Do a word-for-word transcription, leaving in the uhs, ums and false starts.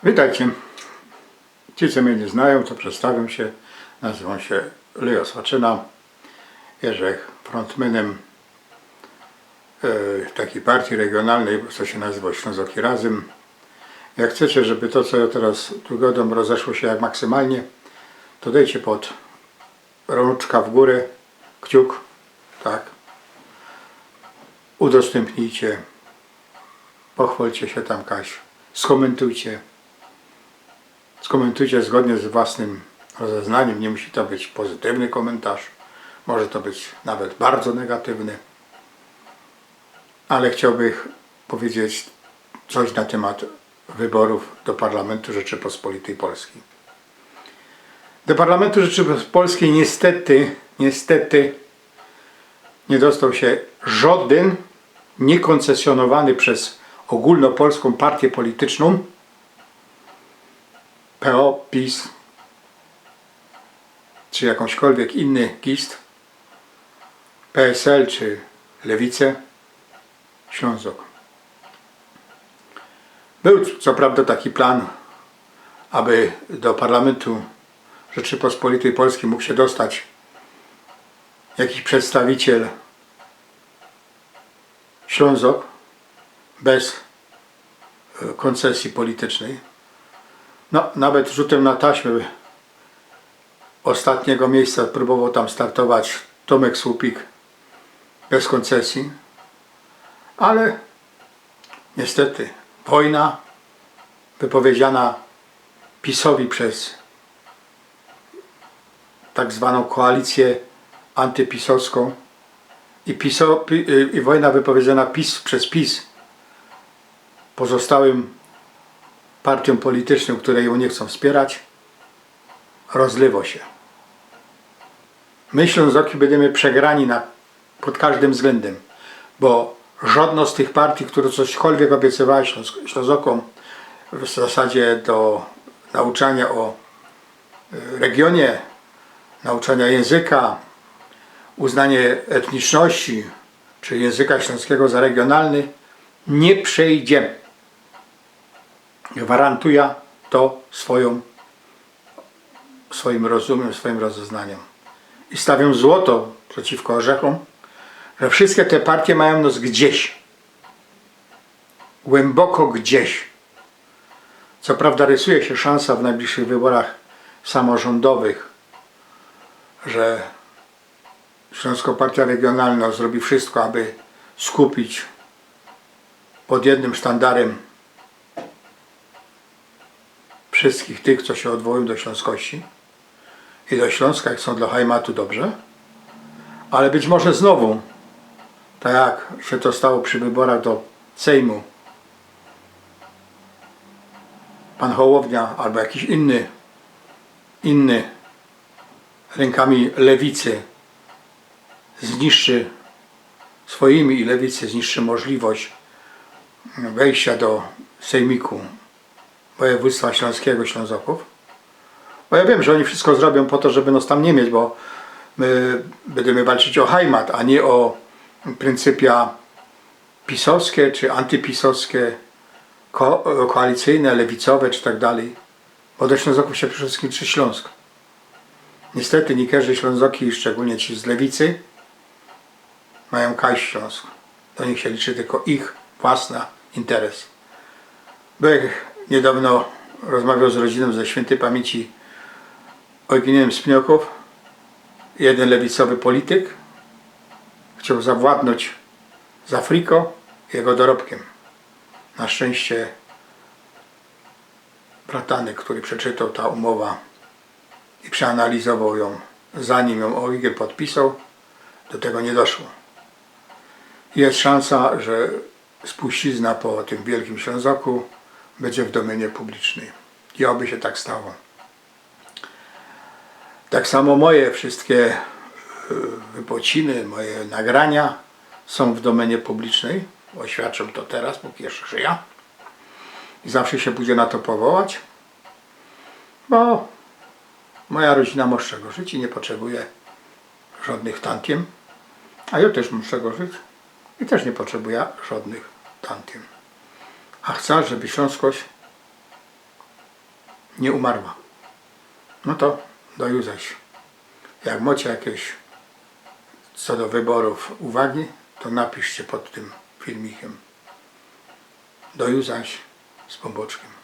Witejcie. Ci, co mie niy znajōm, to przedstawiyōm sie. Nazywōm sie Leo Swaczyna. Jeżech frontmanem, e, takij partyje regiōnalnyj, co sie nazywŏ Ślōnzoki Razym. Jak chcecie, żeby to, co jŏ teroz tu gŏdōm, rozeszło sie jak maksymalnie, to dejcie pod rōnczka w gōrę, kciuk, tak. Udostympnijcie, pochwŏlcie sie tam kaś, skōmentujcie. Skōmentujcie zgodnie z własnym rozeznaniym. Niy musi to być pozytywny kōmentarz. Może to być nawet bardzo negatywny. Ale chciołbych powiedzieć coś na tymat wyborōw do Parlamentu Rzeczypospolitej Polskij. Do Parlamentu Rzeczypospolitej niystety, niystety niy dostoł sie żŏdyn niekōncesyjowany przez ôgōlnopolskōm partyjõ politycznōm, P O, PiS, czy jakōnśkolwiek inny gist, P S L czy Lewice, Ślōnzok. Bōł co prawda taki plan, aby do Parlamentu Rzeczypospolitej Polskij mōg sie dostać jakiś przedstawiciel Ślōnzok bez, e, kōncesyje politycznyj. No, nawet rzutym na taśmã ôstatnigo miyjsca prōbowoł tam startować Tōmek Słupik bez kōncesyje. Ale niystety wojna wypowiedziana PiS-owi przez tak zwanõ kōalicjã antypisowskõ i piso-, pi-, i wojna wypowiedziana PiS, przez PiS pozostałym partyjōm politycznym, kere jã niy chcōm wspiyrać, rozlywŏ sie. My, Ślōnzoki, bydymy przegrani na, pod kożdym wzglyndym, bo żŏdnŏ z tych partyji, kere cośkolwiek ôbiecywała Ślōnz-, Ślōnzokōm w zasadzie do nauczaniŏ ô, e, regiōnie, nauczaniŏ jynzyka, uznaniŏ etniczności czy jynzyka ślōnskigo za regiōnalny, niy przejdzie. Gwarantuja to swojōm, swojim rozumym, swojim rozeznaniym. I stawiōm złoto przeciwko ôrzechōm, że wszyjske te partyje majōm nos gdzieś. Głyboko gdzieś. Co prawda rysuje sie szansa w nojbliższych wyborach samorzōndowych, że Ślōnskŏ Partyjŏ Regiōnalnŏ zrobi wszyjsko, aby skupić pod jednym sztandarym wszyjskich tych, co sie ôdwołujōm do ślōnskości i do Ślōnska, jak chcōm dlŏ Heimatu dobrze. Ale być może znowu, tak jak sie to stało przi wyborach do Sejmu, pan Hołownia abo jakiś inny, inny rynkami lewicy zniszczy, swojimi i lewicy zniszczy możliwość wejścia do sejmiku wojewōdztwa ślōnskigo, Ślōnzokōw. Bo jŏ wiym, że ôni wszyjsko zrobiōm po to, żeby nos tam niy mieć, bo my bydymy walczyć ô Heimat, a niy ô pryncypia pisowske czy antypisowske, ko-, kōalicyjne, lewicowe czy tak dalij. Bo do Ślōnzokōw sie prziszło czy Ślōnsk. Niystety niykerzy Ślōnzoki, szczegōlnie ci z lewicy, majōm kajś Ślōnsk. Do nich sie liczy tylko ich własny interes. Byłech niydŏwno, rozmawioł z rodzinōm ze świyntyj pamiyńci ôriginielnych Spinokōw. Jedyn lewicowy polityk chcioł zawładnōńć z Afriko jego dorobkiym. Na szczynście bratanek, kery przeczytoł ta umowa i przeanalizowoł jã, zanim jã ôrigin podpisoł, do tego niy doszło. Je szansa, że spuścizna po tym Wielkim Ślōnzoku bydzie w domynie publicznyj. I ôby sie tak stało. Tak samo moje wszyjske, e, wypociny, moje nagrania sōm w domynie publicznyj. Ôświadczōm to teroz, pōki jeszcze żyjã. I zawsze sie bydzie na to powołać, bo moja rodzina mŏ z czego żyć i niy potrzebuje żŏdnych tantiym. A jŏ tyż mōm z czego żyć i tyż niy potrzebujã żŏdnych tantiym. A chcã, żeby ślōnskość nie umarła. No to do juzaś. Jak macie jakieś co do wyborów uwagi, to napiszcie pod tym filmikiem. Do juzaś z Bōmbōczkiym.